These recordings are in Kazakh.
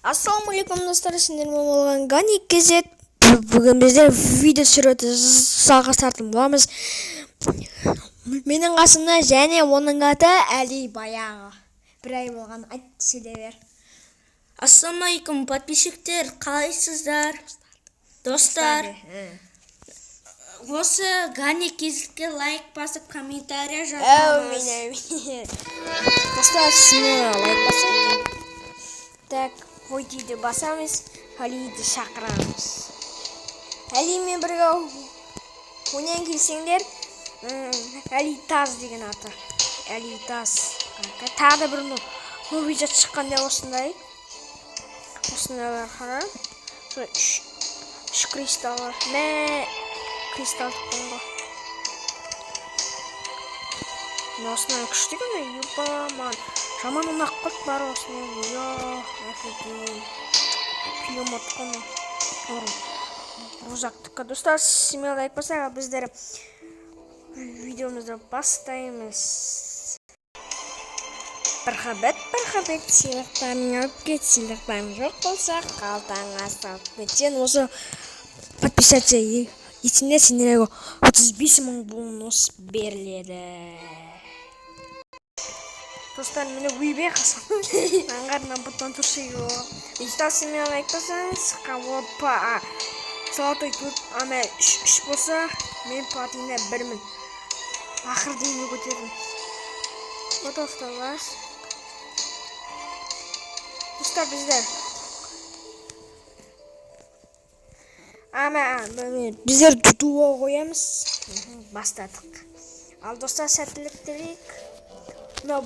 Ассалаумағалейкум, достар! Сендермен болған Гани KZ. Бүгін біздер видео түсіруді жалғастыратын боламыз. Менің қасымда және оның аты Әли, баяғы бір ай болған. Айт, сөйлей бер. Ассалаумағалейкум, подписчиктер! Қалайсыздар, достар? Осы Гани KZ-ке лайк басып, комментарий Әумин. жазыңыз. Әумин, достар, смело лайк басайық. Так, войти басамыз, Алиді шақырамыз. Әлимен бірге ойнайын келсеңдер, Әли Таз деген аты, Әли Таз. Тағы да бір новый зат шыққанда, осындай осындайлар. Қара, сол үш кристалл бар. Мә, кристалл тықтым ғой. Мына осындай күшті екен. Ёпа, маған жаман ұнап қалды бар осындай. Я, офигеть, пулемет қой мынау, рузактікі. Достар, смело лайк басайық, ал біздер видеомызды бастаймыз. Бір қабат, бір қабат, сыйлықтарың алып кет, сыйлықтарың жоқ болса, қалтаңа салып кет. Сен осы подписаться етсеңдер, сендерге 35 000 бонус беріледі. Достар, міне, ойбай, аңғарынан бұттан тұршы. Достар, смело лайк басаңыз. Опа, золотой төрт, ана үш, үш болса, мен платина бірмін. Ақыр дейін көтердім. Готов вас. Достар, біздер ама біздер дуо қоямыз. Бастадық. Ал, достар, сәттілік тілейік. Мынау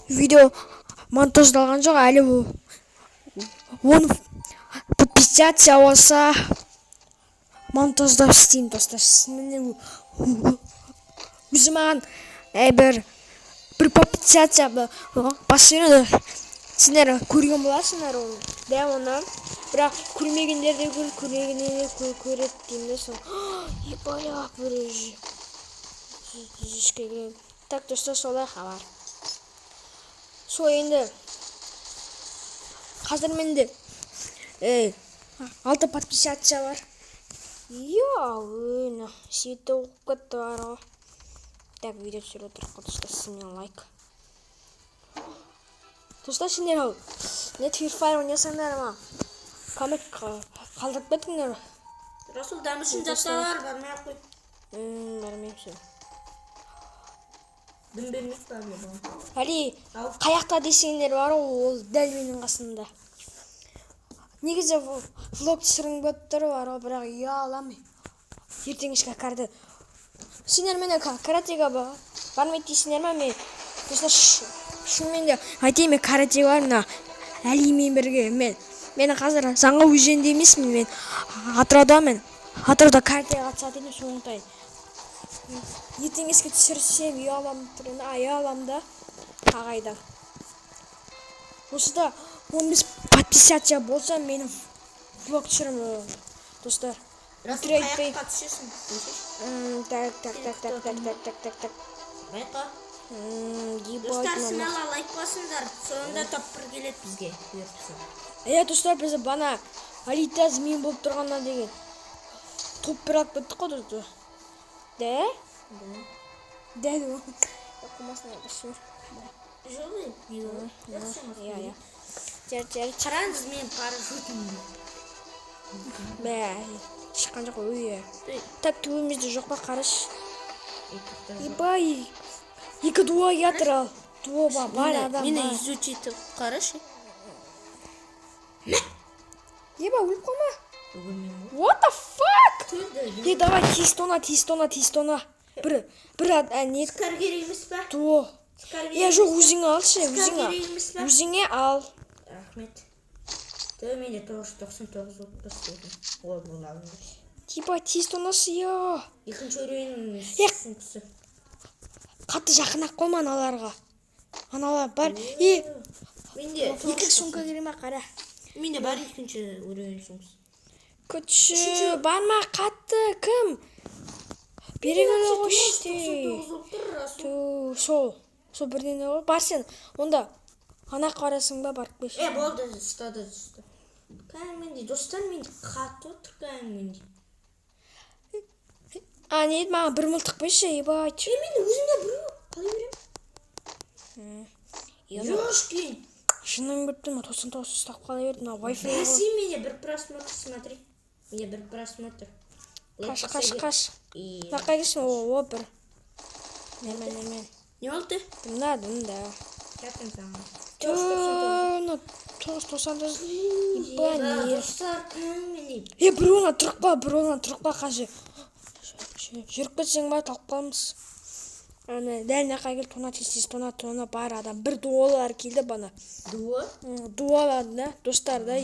видео монтаждалған жоқ әлі. 10 подписаться болса, монтаждап істеймін. Достар, міне, өзі маған бір подписаться басып жібереді. Сендер көрген боласыңдар оны да, оны, бірақ көрмегендер де көрмегендер де көреді деймін да. Сол, ебать, бір 103-ке кіремін. Так, достар, солай хабар. Сол енді қазір менде алты подписаться бар. Я, светі оқып кетті бар ғой. Так, видео түсіріп отырық қой. Достар, смело лайк. Достар, сендер ал не Free Fire ойнасаңдар ма, коммент қалдырып кетіңдер. Расул, дамысын заттар бармай ақ қой. Бармаймын все. Дым бермейді ба? Әли. Ау. Қаяқта десеңдер бар ғой, ол дәл менің қасымда. Негізі влог түсіргім келіп тұр бар ғой, бірақ ұяламын. Ертең кешке карате, сендер мені каратеге бармайды дейсіңдер ма? Мен, достар, шынымен де айтайын, мен каратеге бармын мына Әлимен бірге. Мен қазір Заңға өзенде емеспін, мен Атыраудамын. Атырауда каратеге қатысады едім. Сондықтан ертең кешке түсірсем, ұяламын түрін, ұяламын да ағайдан. Осыда 15 подписаться болса, менің влог түсіремін, достар. Расул, Өтірік айтпай. қаяққа түсесің? Так, так, так, так, так, так, так, так, так. Байқа. Ебать, Достар, мама. смело лайк басыңдар, соңында топ бір келеді бізге, бұйыртса. Иә, достар, біз бана Алитаз мен болып тұрғаннан деген топ бір алып кеттік қой, достар. Да? Да. Оқымасын. Жоқ, не болды? Жақсы. Иә. Жар, жар. Қараңыз, менің парашютімді. Мә, шыққан жоқ ой. Так, түбімізде жоқ па, қарашы. Ебай, екі дуа келатыр. Ал дуа бар, бар адам Мені бар. Изучить қарашы. Еба, өліп қалма. Өлмеймін ғой. What the fuck? Е, давай, тез тона, тез тона, тез тона. Бір не? Скар керек емес па? Дуо. Скар Е, жоқ, өзіңе алшы, Скар өзіңе. керек емес па? Өзіңе ал. Рахмет. Тө, менде 999 болып тұр. Ой, бұл алынды. Типа тез тонасы, я. Екінші уровень Е. сумкасы. Қатты жақын ақ қойма аналарға. Аналар бар. Е, Менде екі сумка керек ма, қара. Менде бар екінші уровень сумкасы. Күтші, барма қатты, кім? Бере келе қойшы. 99 болып тұр, Расул. Ту, сол. Сол бірдеңе ғой. Бар сен, онда. Ана қарасың ба, барып келші. Е, болды, ұстады, түсті. Кәдімгідей, достар, менде қатты отыр кәдімгідей. А, не еді, маған бір мылтық берші, ебать. Е, мен өзімде біреу, қалай беремін? Ёшкин. Шынын келіп тұр, 99 ұстап қала берді, мына Wi-Fi ғой. Бәсе, менде бір просмотр, смотри. Менде бір просмотр. Қаш, қаш, қаш. И... Мына келсін, о, бір. Немен, немен. Не болды? Дымда, дымда. Кәтім саған. Тө, мына 999. Еба, не. Достар, кәдімгідей. Е, бір орнына тұрып қал, бір орнына тұрып қал, қазір. Жүріп кетсең ба, талып қаламыз. Ана, дәл мына жаққа келді, тона тез-тез, тона, тона, бар адам. Бір дуалар келді бана. Дуа? Дуалар да, достар да.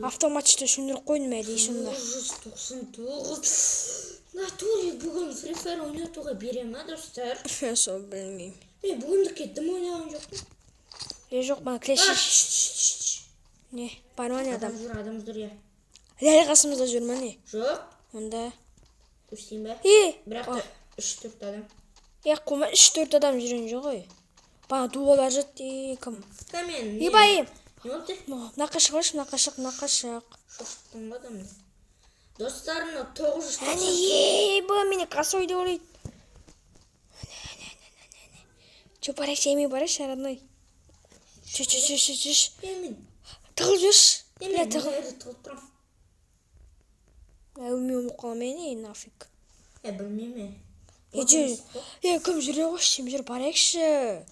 Автоматчты сөндіріп қойдым әдейі сонда. 999. Натуре бүгін Free Fire ойнатуға бере ма, достар? Сол білмеймін. Мен бүгіндікке дым ойнаған жоқпын. Е, жоқ, мана А, клеш. шш, шш, шш. Не, бар ма не адам? Адам жүр, адам жүр, иә. Дәл қасымызда жүр ма не? Жоқ. Онда. Көрсетейін ба? Е, Бірақ та 3-4 адам. е, қума 3-4 адам жүрген жоқ ой. Бана дуалар жатты, е, кім? Камен. Ебай, Не болды? мына жаққа шығаршы, мына жаққа шық, мына жаққа шық. Шошыттың ғой адамды. Достар, мынау 999. Әне, еба, мені косой деп ойлайды. Әне, әне, әне, әне. Че, барайықшы, әме барайықшы, родной. Че, че, че, че, че, Е, мен тығылып жүрші. е, Бля, мен тығыл. мына жерде тығылып тұрамын. Әуме болып қалмай не, нафиг. Е, білмеймін. Е, жүр. Е, кім жүре қойшы, сен жүр, барайықшы.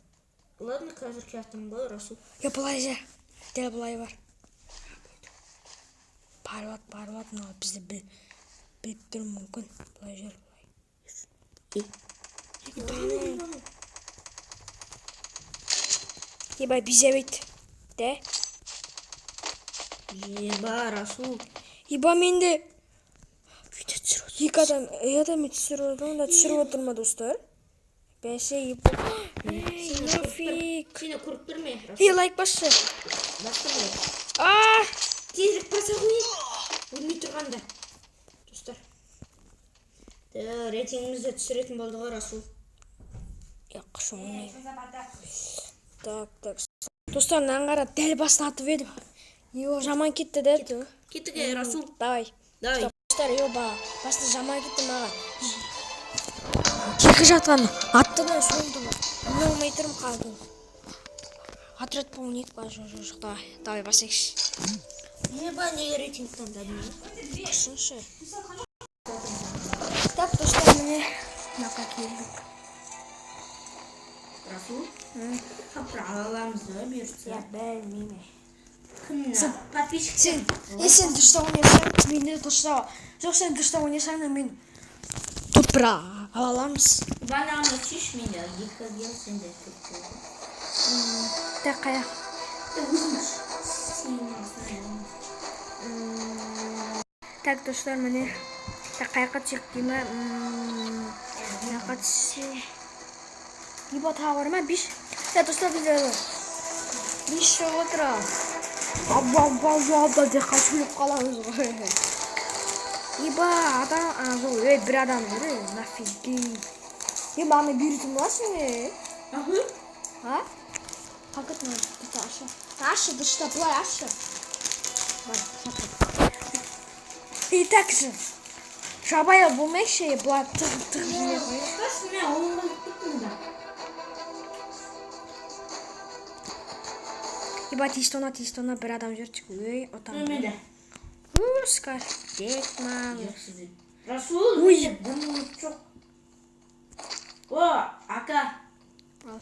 Ладно, қазір келатырмын ғой, Расул. Е, былай же. Дәл былай бар. Барып ат, барып ат, мынау бізді біліп тұруы мүмкін. Былай жүр, былай. Ебай, безебейді. Де? Еба, Расул. Еба, менде екі адам, е, адам түсіріп отыр, онда түсіріп отыр ма, достар? Бәсе, еба. Ей, нафиг. Сені көріп тұр ме, Расул? Ей, лайк басшы. Бастым ғой. А! Тезірек баса ғой. Өлмей тұрғанда. Достар. Рейтингімізді түсіретін болды ғой, Расул. Яқшы, ойнай. Так, так. Достар, мынаны қара, дәл басын атып едім. Йо, жаман кетті да. Кеттік, е, Расул. Давай. Давай. Достар, йо, ба, басты жаман кетті маған. Екі жақтан атты да соңды. Міне алмай тұрмын қалдым. Отряд полник ба, жоқ, жоқ, жоқ, давай, давай, басайықшы. Еба, неге рейтинг таңдадың? Қышыншы. Так, достар, міне мынақа келдік. Расул? Қапыр ала аламыз да, бұйыртса. Я білмеймін. Кім подписчик? Сен, е, сен дұрыстап ойнасаң, мен де дұрыстап. Жоқ, сен дұрыстап ойнасаң да мен топ бір ала аламыз. Бананы шеш, менде екі гел, сенде төрт гел. Так, қаяқ? Өзің сенің астынан. Так, достар, міне. Так, қаяққа түсейік дей ма? Мына түссе. Еба, тағы бар ма? Беш. Так, достар, бізде бес жоқ отыр. Абба, абба, абба, абба деп қашып өліп қаламыз ғой. Еба, адам, а, жоқ, ей, бір адам жүр, ей, нафиги. Е, маған беретін боласың, е? Аха. А? Қалқыт мына дұрыста ашы. Ашы, дұрыста, былай ашы. Былай, шақыр. И так же. Жабайы болмайшы, былай тығып тығып жүре қояйық. Қаш, мен ойынға кеттім да. Еба, тиісті она, тиісті она, бір адам жүр. Ой, отам. Менде. Скар. Дек мам. Расул, Ой. менде дым жоқ. О, ака. Ал.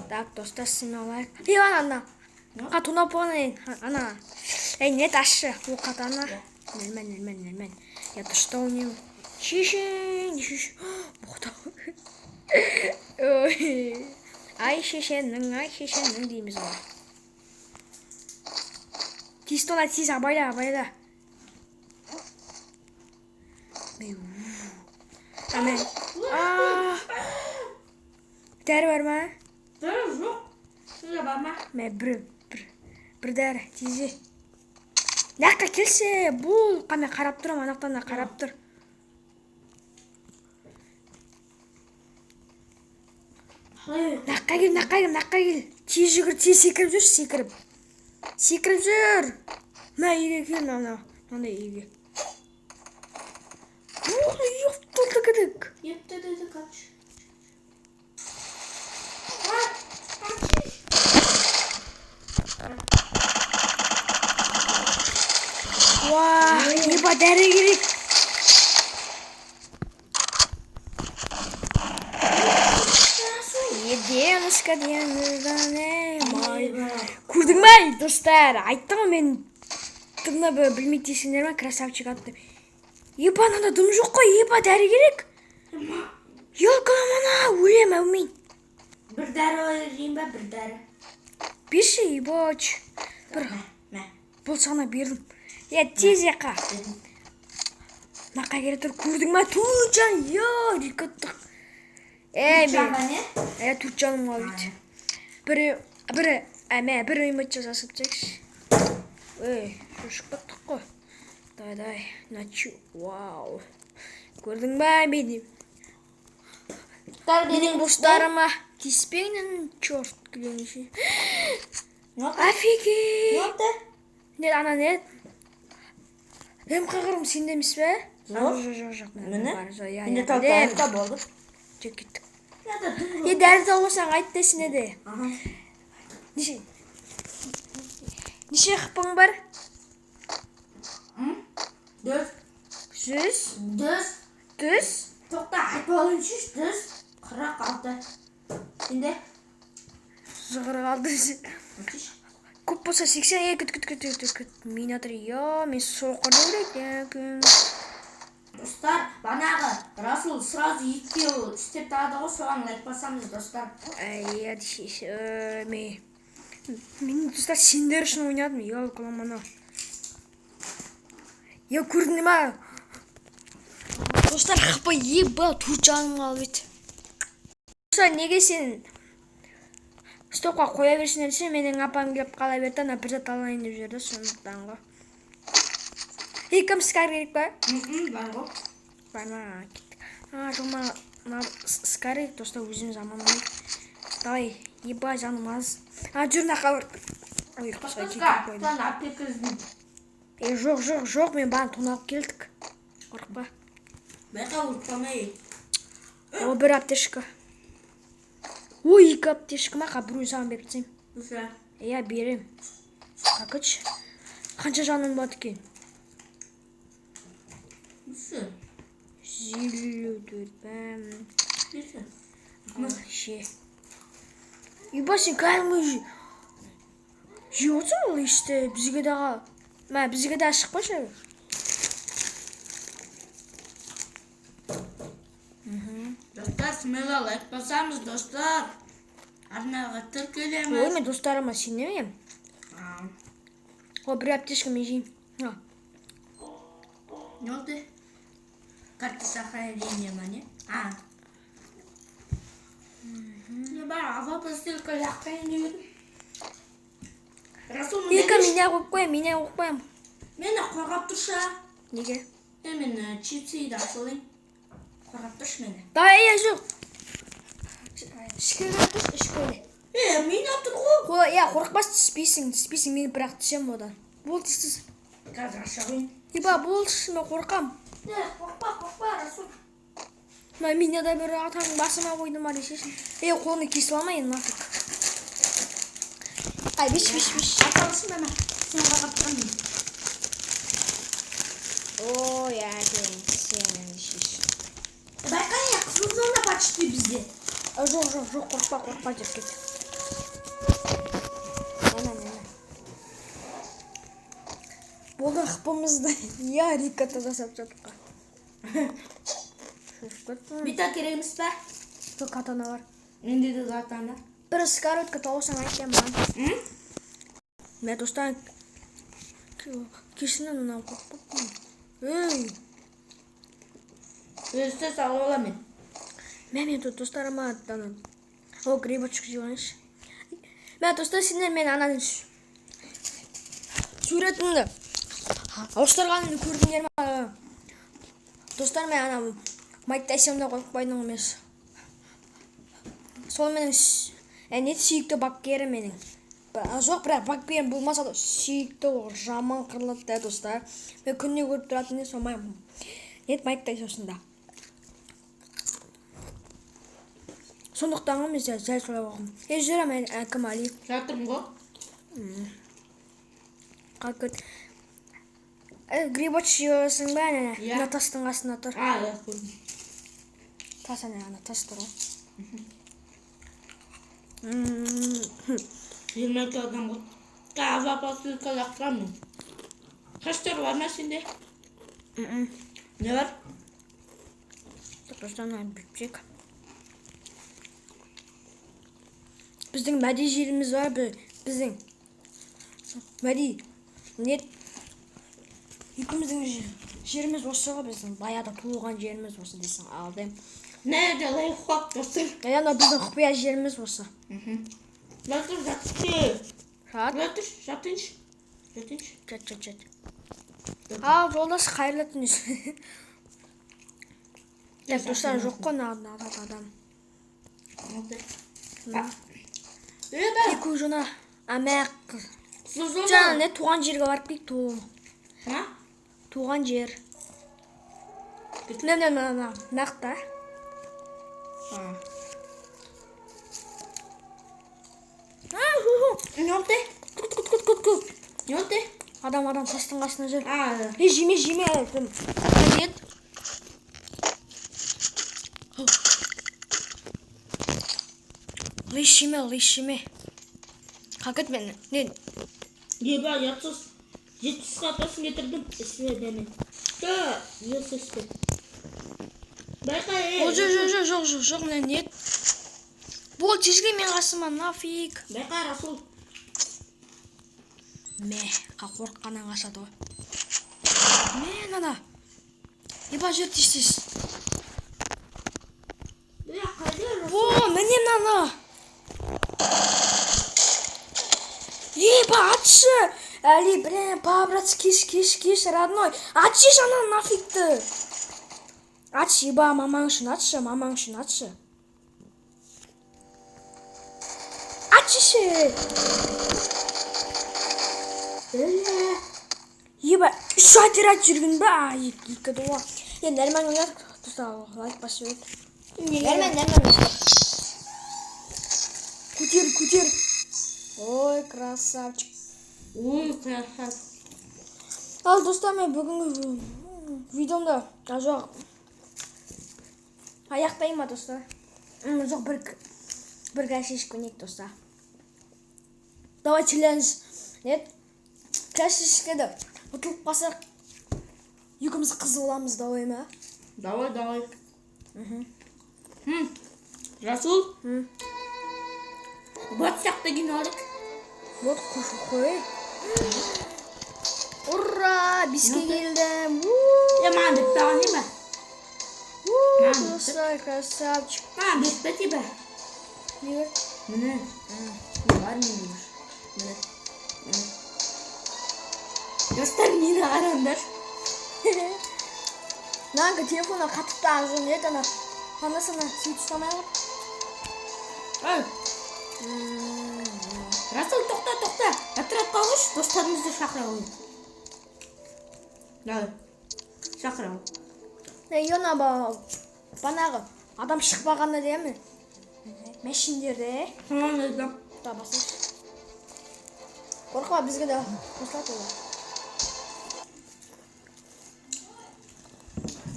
Так, достар, сені алайық. Ей, ана, ана. Қа, тонап болған, ана. Ей, нет, ашы. Оқат, ана. Нормально, нормально, нормально. Я дұрыстау ойнаймын. Шешен, шешен. Боқтау. Ой. Ай, шешеннің, ай, шешеннің дейміз ғой. Тиісті она, тиіс, абайла, абайла. Әме. А. Дәрі бар ма? Дәрі жоқ. Сізде бар ма? Мә, бір дәрі, тизе. Мына келсе, бұл қане қарап тұрам, анақтан да қарап тұр. Мынаққа кел, мынаққа кел, мынаққа кел. Тез жүгір, тез секіріп жүрші, секіріп. Секіріп жүр. Мына үйге кел, мына, мынандай үйге. Ух, ёптылды кідік. Епті деді, kaç. Уа, еба, дәрі керек. Девушка, көрдің ба, достар? Айттым ғой мен, дымны білмейді дейсіңдер ма, красавчик атты. Еба, мынада дым жоқ қой, еба, дәрі керек. Елка, мана, өлем әумин. Бір дәрі берейін ба, бір дәрі? Берші, ебач. Бір, Мә. бұл саған бердім. Е, тез яқа. Мынаққа келе тұр, көрдің ба? Төрт жан, я, рекордтық. Е, мен, не? е, төрт жаным қалып еді. Бірі, бірі, мә, бір үміт жасап тастайықшы. Ей, шошып кеттік қой. Давай, давай, начу, вау. Көрдің ба, мені? Менің достарыма тиіспеңдер, черт, күлеңші. Не oldu? Офигеть! Ne oldu? Не, ана не? М қырым сенде емес пе? Жоқ. Жоқ, жоқ, жоқ. Міне? Бар, жоқ, иә, Менде иә, тағы білемін. да болды. Жоқ, кеттік. Nerede dım Е, дәрі тауып айт десіне де. Aha. Неше? Неше хпың бар? Düz. Жүз, Düz. түз. Тоқта, айтып алайыншы, düz. 46. Сенде? 46. Көп болса 80. Е, күт, күт, күт, күт, күт. Мен атыр, я, мен соқыр екен. Достар, банағы Расул сразу екеуі істеп тағады ғой, соған лайк басамыз, достар. Әй, мен. Мен, достар, сендер үшін ойнадым. Елка мана. Я, көрдің ма? Достар, хп еба, төрт жаным қалып еді. Достар, неге сен стопқа қоя берсін десе, менің апам келіп қала берді, ана бір зат алайын деп жіберді, сондықтан ғой. Ей, кім скар керек па? Бар ғой. Бар ма? Кеттік. А, жоқ, мына скар керек, достар, өзіміз аман болайық. Давай, еба, жаным аз. А, жүр, мына бар. Ой, құсай, кетіп қойдым. Сен аптека іздеймін. Е, жоқ, жоқ, жоқ, мен бағана тоналып келдік. Қорықпа. Байқа, өліп қалмай. О, бір аптечка. Ой, екі аптечка ма? Біреуін саған беріп тастайын. Уже. Иә, берем. Какыч. Қанша жаның бар екен? Несі? 154. Бәм. Несі? Ше. Еба, сен кәдімгі жеп отырсың ғой ішті. Бізге дағы. Мә, бізге де ашық қойшы. Достар, смело лайк басамыз, достар. Арнаға Ой, тіркелеміз. мен достарыма сенемін. О, бір аптечка мен жеймін. А, Не oldu? Карта сохранения ма, не? А. Не бар, ава постелька лаққайын деп едім. Расул, Екі меня қойып қоямын, меня қойып қоямын. Мені қорғап тұршы. Неге? Е, мен чипсиді алып. Қорғап тұршы мені. Давай, е, жоқ. Ішке кіре тұршы, ішке. Е, мен тұр ғой. Қой, иә, қорықпас, түспейсің, түспейсің, мен бірақ түсемін одан. Болды, түс. Қазір аша қояйын. Еба, болды, мен қорқам. Е, қорықпа, қорықпа, Расул. Мына меня да бір атаң басыма қойды ма десеші. Е, қолыңды кесіп алма енді, нафиг. Ай, биш, биш, биш. Аталысың ба, сен қорғап тұрамын. Ой, әкең, сен шеш. Байқа, е, қызыл зона почти бізде. Жоқ, жоқ, жоқ, қорықпа, қорықпа, деп кет. Нәмә, нәмә. Болды, хпымызды. Я, рикота жасап жаттық. Шошып кеттім. Бита керек емес па? Жоқ, катана бар. Менде де катана. Бір скоротка тауысаң айт маған. М? Мә, достар, кешіріңдер, мынаны қорықпаппын. Ей, Өзі салып аламын мен. Мә, мен тут достарыма ана о, грибочек жеп алайыншы. Мә, достар, сендер мен ананың суретімді ауыстырғанымды көрдіңдер ма? Достар, мен ана Майк Тайсонды қойып қойдым емес. Сол менің не сүйікті бапкерім менің. Жоқ, бірақ бапкерім болмаса да сүйікті, ол жаман қырылады да, достар. Мен күнде көріп тұратын сол нет Майк Тайсонда. Сондықтан ғой мен сәл солай болғанмын. Е, жүр мен әкім Али. Жатырмын ғой. Қалып кет. Грибоч жейсің бе, әне? Иә. Мына тастың қасында тұр. А, иә, көрдім. Тас әне, ана тас тұр ғой. 22 адам ғой. Қазір посылка лақтырамын. Костер бар ма сенде? Не бар? Достар, бүйтсек. Біздің мәди жеріміз бар, біздің мәди не екеуміздің жеріміз осы ғой, біздің баяғыда туылған жеріміз осы десең алды. Не де лайфхак достар. Ана біздің құпия жеріміз осы. Жатыр, жатшы. Жат. Жатыр, жатыншы. Жатыншы. Жат, жат, жат. Ал, жолдас, қайырлы түн. Так, достар, жоқ қой мына адам. Екі жона амақ. Жаңа не туған жерге барып келейік, туған жер. Міне, міне, міне, мына. Не oldu? Күт, күт, күт, күт, күт. Не oldu? Адам, адам тастың қасына жүр. А, Е, жеме, жеме. Нет. Лиш жеме, лиш жеме. Қалып мен. Не? Еба, ұятсыз. 70 қапасын кетірдім. Ісіне деме. Жа, ұятсыз. Байқа, е. О, жоқ, жоқ, жоқ, жоқ, жоқ, жоқ, міне нет. Бол, тезге мен қасыма, нафиг. Байқа, Расул. Мә, қорыққаннан қашады ғой. Мә, ана. Еба, жүр тез-тез. Бля, қайда Расул? О, міне мынаны. Еба, атшы. Әли, блин, по-братски, кеш, кеш, кеш, родной. Атшы ананы нафигті. Атшы, еба, мамаң үшін атшы, мамаң үшін атшы. Атшы ше. Бля. Еба, үш отряд жүрген бе? А, екі дуа. Е, нормально ойнадық. Достар, лайк басып өт. Нормально, нормально. Көтер, көтер. Ой, красавчик. Ой, красавчик. Ал, достар, мен бүгінгі видеомды, жоқ, аяқтайын ба, достар? Жоқ, бір кәшеш көнейік, достар. Давай челлендж. Нет? Кәшешкеді. Ұтылып қалсақ, екеуміз қыз боламыз, давай ма? Давай, давай. Расул? Бот сияқты кинолық. Вот қой. Ура! 5-ке келдім. Е, маған бітпе аған не ба? Достар, красавчик. Маған бітпе тебе. Не бар? Міне. Бар менде уже. Міне. Достар, мені қараңдар. Мынанікі телефонға қатып та жоқ еді, ана. Анда-санда сөйтіп ұстамай қалып. Ай, Расул, тоқта, тоқта. Отрядқа қойшы, достарымызды шақыра қойын. Давай. Шақыра қой. Е, ана банағы адам шықпағанда деймін. Мәшіндерде. Tamam dedim. Да, басыңшы. Қорықпа, бізге де қосылады олар.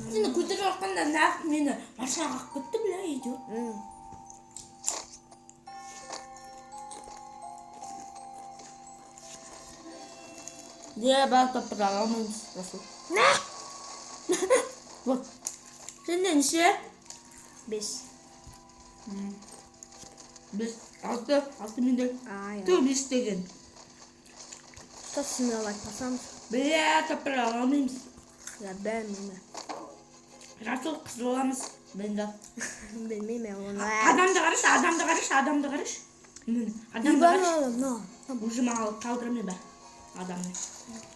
Сені көтеріп жатқанда нақ мені машинаға қағып кетті, бля, идиот. Не, бар топыр ала алмаймыз, Расул. На! Вот. Сенде неше? 5. 5, 6, 6 менде. Ай, Ту 5 деген. Ұстаз, сені лайк басамыз. Бля, топыр ала алмаймыз. Я білмеймін. Расул, қыз боламыз. Бенда. Білмеймін оны. Адамды қарашы, адамды қарашы, адамды қарашы. Міне, адамды Ибан қарашы. алым, на. Уже маған қалдырмай ба адамды.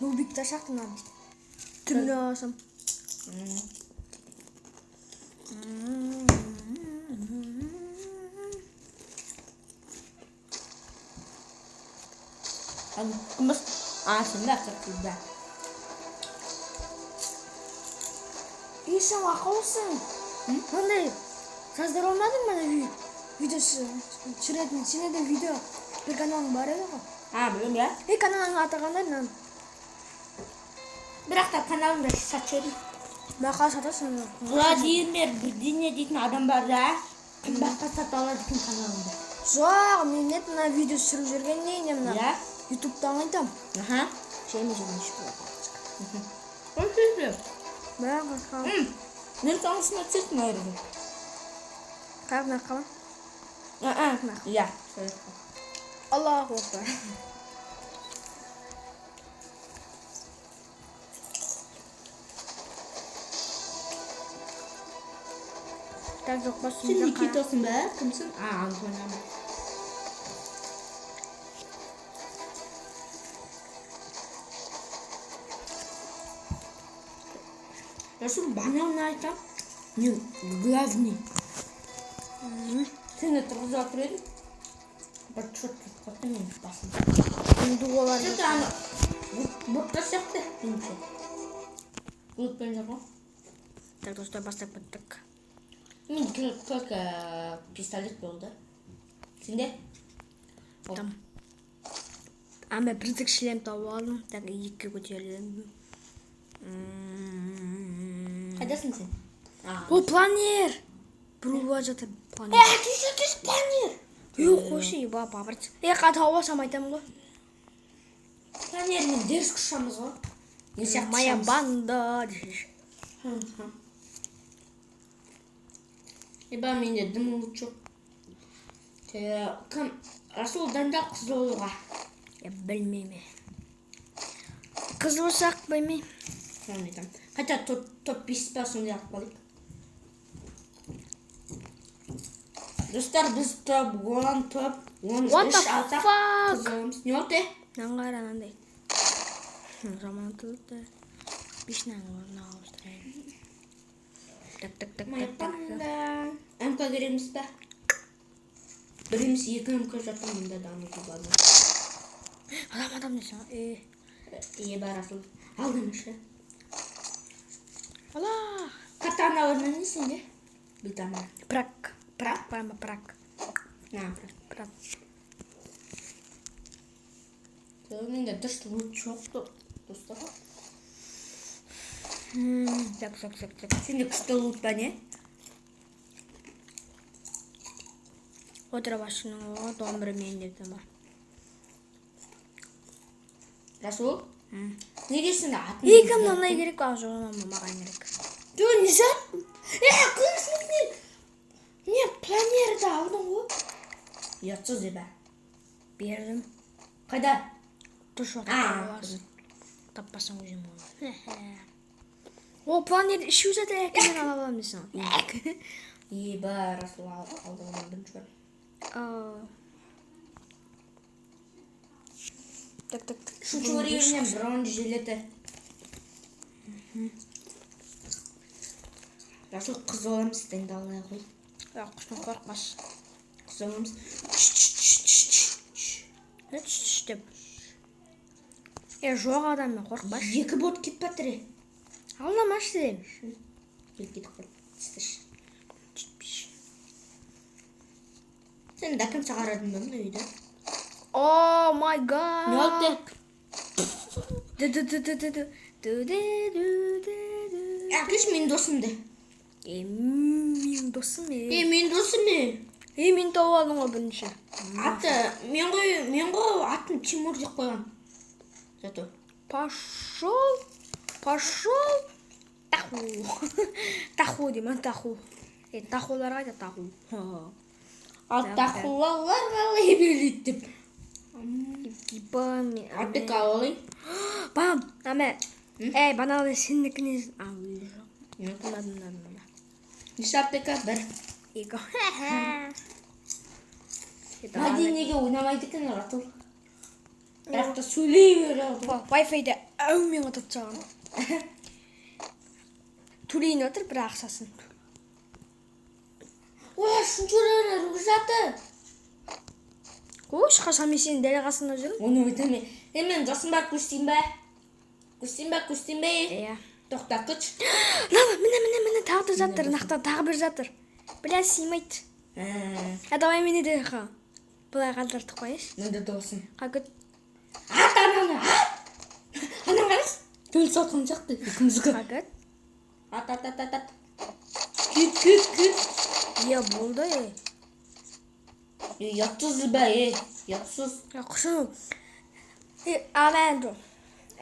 Нубикті шақты мынаны. Түбіне алсам. Кім бас? А, сен бе, как всегда. Ей, сен ақаусың. Мындай жаздыра алмадың ба видео түсіретін? Сенде де видео бір каналың бар еді ғой. А, білемін, иә. Ей, каналыңның аты қандай мынаның? Бірақ та каналымда сатып жібердім. Бақа сатасың. Владимир бірдеңе дейтін адам бар да, қымбатқа сатып алады екен каналымды. Жоқ, мен нет, мына видео түсіріп жүрген не не мына. Иә? Ютубтан айтам. Аха. Жеме жеме ішіп. Ой, Бірақ басқа. Мен соңғысына түсесің наверное. Қай мына қала? А, иә. Сол жаққа. Аллаху акбар. Так, жоқ па? Сен Никитасың ба? Кімсің? А, Антонио. Расул, банан айтам. Мен главный. Сені тұрғызып жатыр едім. Бір черт кетіп қалды менің басым. Енді олар. Что-то ана бұлттар сияқты меніңше. Бұлтпен жүр ғой. Так, достар, бастап кеттік. Мен только пистолет болды. Сенде? Там. А мен призрак шлем тауып алдым. Так, екіге көтерілдім. Қайдасың сен? О, планер! Біреу жатыр планер. Әкесі, әкесі, планер! Жоқ, қойшы, еба, бабырт. Е, тауып алсам айтамын ғой. Планермен дерзко ұшамыз ғой. Не сияқты Моя ұшамыз. банда. Десеңші. Еба, менде дым лут жоқ. Кім? Расул, дайындал қыз болуға. Я білмеймін. Қыз болсақ, білмеймін. Соны айтамын. Хотя топ 5 па сондай алып қалайық. Достар, біз топ 10, топ 13 What the алсақ fuck? қыз боламыз. Не болды? Мынаны қара, анандай. Жаман атылды. Бешінаның орнына ауыстырайын. Так, так, так, Моя так, так. банда. МК кереміз ба? Бір емес, екі МК жатыр мында да анау. Адам, адам десең. Е. Еба, Расул. Алдың ше. Ала. Катана бар ма не сенде? Битама. Прак. Прак, прямо прак. На, Прак. менде дұрыс лут жоқ достар. Так, так, так, так. Сенде күшті лут па не? Отыра басшының оғы, домбыра мен деп бар. Расул? Неге сен атын? Екі мынандай керек па? Жоқ, маған керек. Жоқ, не зат? Е, кімсің не? Не, планерді алдың ғой. Ұятсыз еба. Бердім. Қайда? Тұр А, аласың. Таппасаң өзің болады. О, планер үшеу жатыр, екіден ала аламын дейсің. Еба, Расул алды ғой бірінші бар. Так, так, так. Үшінші уровеньнен бронежилеті. Расул, қыз боламыз, дайындалмай қой. Құстың қорықпас. Қыз боламыз. Не түш деп. Е, жоқ адаммен қорықпашы. Екі бот кетіп жатыр. Е. Алдамашы деймін. Келіп кетіп қалды. Тістіші. Сен до конца қарадың ба мына үйді? Oh my God. Не болды? Ду-ду-ду-ду-ду. Ду-ду-ду-ду-ду. Әкеш менің досымды. Е, менің досым е. Е, менің досым е. Е, мен тауып алдым ғой бірінші. Аты мен ғой, мен ғой атын Тимур деп қойған. Зато. Пошел, пошел. Таху. Таху деймін, таху. Е, тахулар қайда, таху? Ал тахулалар қалай билейді деп. Типа, Аптека алайын. Бам, аме. Ей, бананы сенікіне. А, өзі жоқ. Мына, мына, мына. Неше аптека? Бір. Екі. Мади неге ойнамайды екен Ратул? Бірақ та сөйлей береді. Wi-Fi-ді әумен қатып тастаған. Төлейін отыр, бірақ ақшасын. О, үшінші уровень рюкзаты. Қойшы, қашан мен сенің дәл қасыңда жүрмін? Оны айтамын. Е, мен досым бар, көрсетейін ба? Көрсетейін ба, көрсетейін бе? Иә. Тоқта, күт. Мына, міне, міне, міне, тағы да жатыр, нақта тағы бір жатыр. Бля, сыймайды. А давай мені де ха. Былай қалдыртып қояйыншы. Мында досым. Қа күт. Ат ананы, ат! Ананы қарашы. Төл сатқан сияқты екеуміздікі. Қа күт. Ат, ат, ат, ат, ат. Күт, күт, күт. Иә, болды. Е. Е, ұятсыз ба, е, ұятсыз. Я, құсын. Е, амен.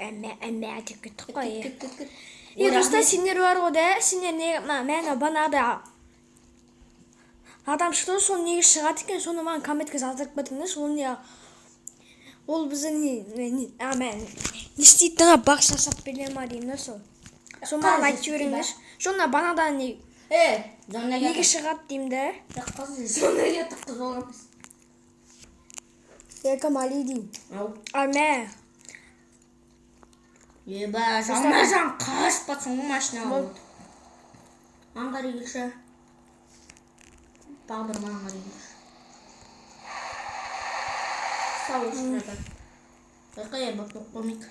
Әмә, әмә деп кеттік қой. Е. Күт, күт, күт. Е, достар, сендер бар ғой да, сендер не, мына мә банағыда адам шықты ғой, сол неге шығады екен, соны маған комментке жаздырып кетіңдерші, ол не, ол бізді не, а, мә, не істейді ана, бақ жасап бере ма деймін да сол. Сол маған айтып жіберіңдерші. Сол мына банадан не, Е, зона неге шығады деймін да. Қыз, зона қыз боламыз. Еркем Али деймін. Ау. А, мә. Еба, жанма жан қашып батсың ғой машина алып. Маған қарай келші. Тағы бір маған қарай келші. Сау болсын, братан. Байқай, болып қоймайық.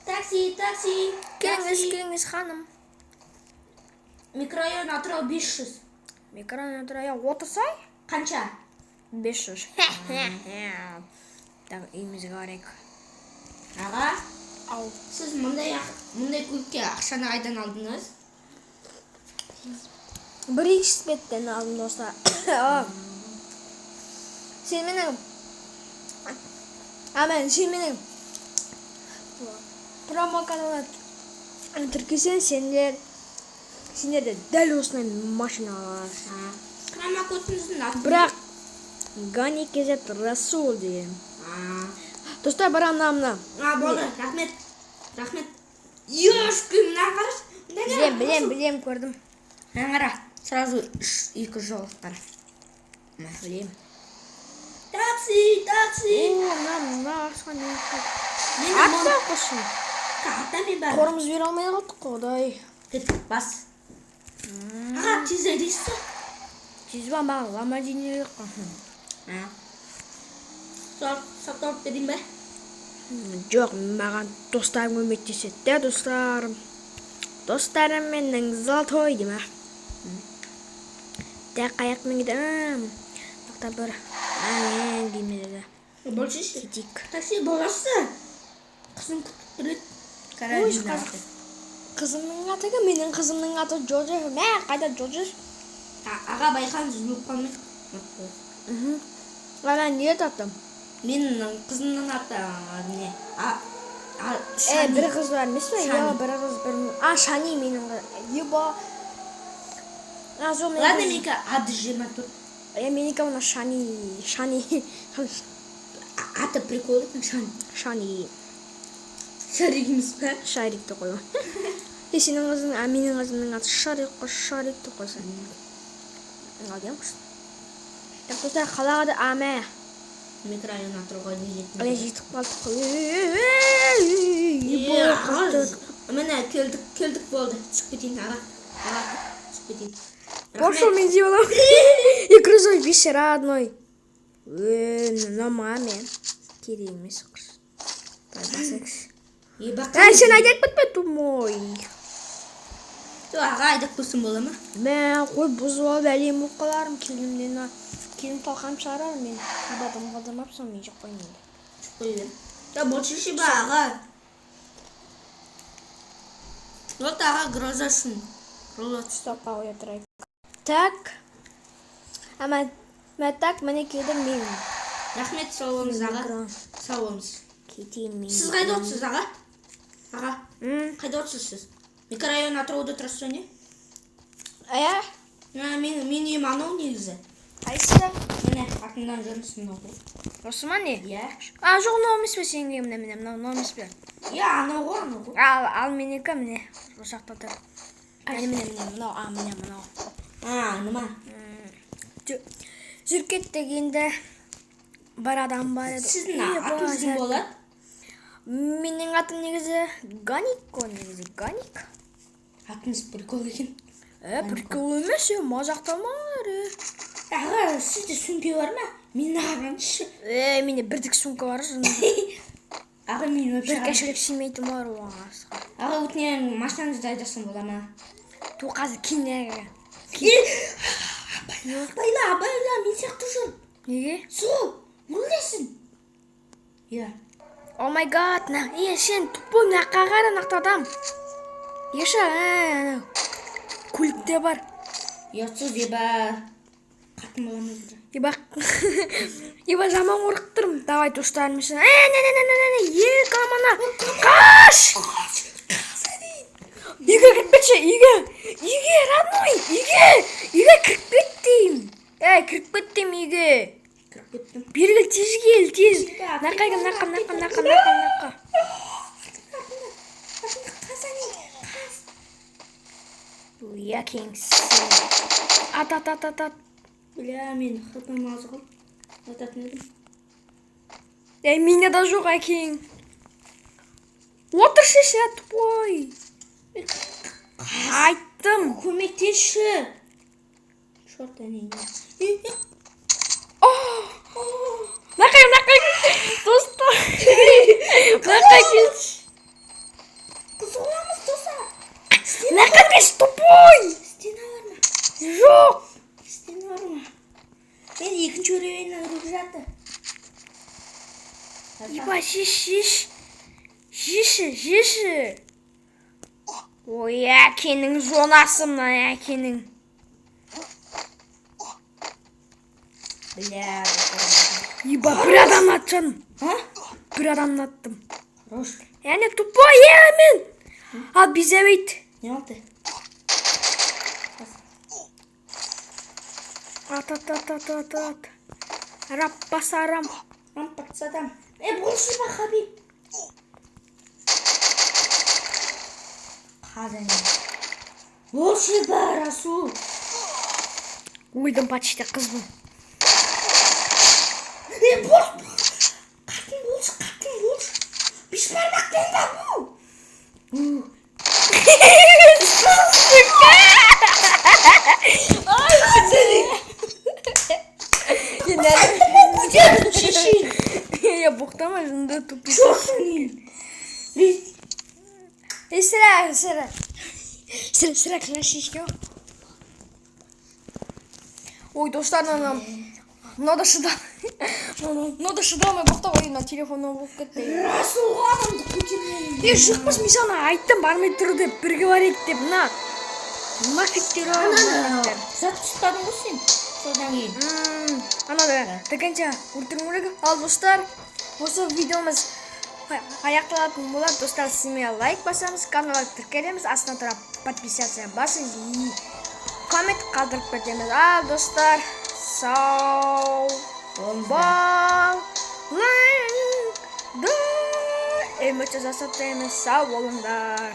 Такси, такси. Келіңіз, Такси. келіңіз, ханым. Микрорайон Атырау 500. Микрорайон Атырау, отырсай? Қанша? 500. Так, үйімізге барайық. Аға, Ау. сіз мындай көлікке ақшаны қайдан алдыңыз? Бір беттен алдым, достар. Сен менің, а, мен, сен менің промо каналына тіркелсең, сендер де дәл осындай машина аласың. Промокодыңыздың аты? Бірақ Гани kz Расул деген. Достар, бірақ мына мына. А, болды, рахмет. Рахмет. Ёшки, мына қарашы. Мына қара. Білем, білем, білем, көрдім. Мына қара. Сразу үш, екі жол қара. Мына. Білем. Такси, такси. О, мына мына ақша не? Мен Атта құрсын. Ата мен бар. Қорымыз бере алмай қалдық қой, құдай. Кет, бас. Аға, тез айдайсыз. Тез ба, маған Ламборджини керек қой. А. Сатып алып берейін бе? Жоқ, маған достарым көмектеседі де, достарым. Достарым менің золотой деймін. Дә, қаяқпен кетемін? Тоқта бір. Ән деймін деді. Больше. Кетейік. Такси боласы. Қызым күтіп тұр еді. Ой, қызымның аты кім? Менің қызымның аты Джорджи. Мә, қайда Джорджи? Аға, байқаңыз, үзіліп қалмайық. Ана не аты? Менің қызымның аты не? А, Е, Шани. бір қыз бар емес пе? Шани. Иә, бір қыз, бір. А, Шани менің қыз. Еба. А, сол менің Ладно, қыз. менікі ады 24. Е, менікі мына Шани. Шани. Аты прикол екен, Шани. Шани. Шарик емес пе? Шарик деп қойған. Е, сенің қызың, а, менің қызымның аты Шарик қой, Шарик деп қойса. Алдым. Так, достар, қалаға да, а, мә. Микрорайон Атырауға дейін жеттім. Әле жетіп қалдық қой. Еба, Е, қатты. аға, міне келдік, келдік, болды. Түсіп кетейін, аға. Аға, түсіп кетейін. Пошел, мен жеп аламын. Е, грузовой бес родной. Е, мынау маған мен. Керек емес. Давай басайықшы. Еба, Ә, сен айдап кетпе, тумой. Жоқ, аға, айдап көрсем бола ма? Мә, қой, бұзып алып әлем болып қаларым. Келінімнен келін талқанып шығарар мен. Батым қалдырмапсың, мен жеп қояйын енді. Түсіп қоя бер. Да, больше ба, аға. Вот, аға, гроза үшін. Рулот. Стопқа қоя тұрайық. Так. Ама, мә, так, міне келдім мен. Рахмет, сау болыңыз, аға. Сау болыңыз. Кетейін мен. Сіз қайда отырсыз, аға? Аға, М, қайда отырсыз сіз? Микрорайон Атырауда тұрасыз ба, не? Ә, Ә, мен үйім анау негізі. Қайсысы? Міне, артымнан жүріңіз, мынау ғой. Осы ма, не? Иә. А, жоқ, мынау емес пе сенің үйің? Міне, міне, мынау, мынау емес пе? Иә, анау ғой, анау ғой. Ал менікі міне, осы жақта тұр. Міне, міне, міне, мынау, а, міне, мынау. А, ана ма? Жүріп кеттік енді. Бір адам бар еді. Сіздің Е, атыңыз кім базар. болады? Менің атым негізі Ганик қой, негізі Ганик. Атыңыз прикол екен. Е, прикол емес, е, мазақтамаңдар, е. Аға, сізде сөмке бар ма? Мен ағаншы. Е, менде бірдік сумка бар. Аға, мен Бір вообще. кошелек сыймайтын бар оған. Аға, өтінемін, машинаңызды айдасам бола ма? Ту, қазір кейін. Абайла, абайла, мен сияқты жүр. Неге? Сол, өлесің. Иә. Oh my God, на, е, сен тупой, мына жаққа қара, мына жақта адам. Еша, анау. Көлікте бар. Ұятсыз еба. Қатын боламыз. Еба, еба, жаман қорқып тұрмын. Давай, достарым үшін. Е, не, не, не, не, не, екі амана. Қаш! Үйге кіріп кетші, үйге. Үйге, родной, үйге. Үйге кіріп кет деймін. Ей, кіріп кет деймін үйге. Кіріп кеттім. Бері кел, тез кел, тез. Мына жаққа кел, мына жаққа, мына жаққа, мына жаққа, мына жаққа, мына жаққа. Қаз, әне, қаз. Ой, әкеңсің. Ат, ат, ат, ат, ат. Бля, мен хпм аз ғой. Ататын едім. Ей, менде да жоқ, әкең. Отыршы, ше, тупой. Айттым. Көмектесші. Черт, әне. Мына жаққа, мына жаққа. Достар. Мына жаққа келші. Қызғанамыз, тоса. Мына жаққа келші, тупой. Стена бар ма? Жоқ. Стена бар ма? Мен екінші уровеньнен ұрып жатыр. Еба, шеш, шеш. Жеші, жеші. Ой, әкенің зонасы мына әкенің. Бля. Еба, бір адам атжаным. А? Бір адамды аттым. Хорош. Яғни тупой, е, мен. Ал безебейт. Не oldu? Ат, ат, ат, ат, ат, ат. Рап басарам. Ram patsadam. E болшы ба, Хабиб. Қазан. Болшы ба, Расул. Өлдім почти, қызбын. E бол. Қатын болшы, қатын болшы. Бешбармақпен ба бұл? Сука! Ай, Шешін. Я боқтама, жынды тупица. Чорт. Ей, сірә, сірә. Сірә, сірә, классический. Ой, достар, мына мынау да шыдам. Мынау да шыдамай боқтап, ой, мына телефоннан болып кетті. Расулға адамды көтермеймін. Е, шықпас, мен саған айттым, бармай тұр деп, бірге барайық деп, мына. Нафигтер ау, нафигтер. Зат ұстадың ғой сен. Содан кейін. Ана до конца өлтіруім керек. Ал, достар, осы видеомыз аяқталатын болады. Достар, сізбен лайк басамыз, каналға тіркелеміз, астына тұра подписаться басыңыз и коммент қалдырып кетеміз. Ал, достар, сау болыңдар. Эмоция жасатаймыз. Сау болыңдар.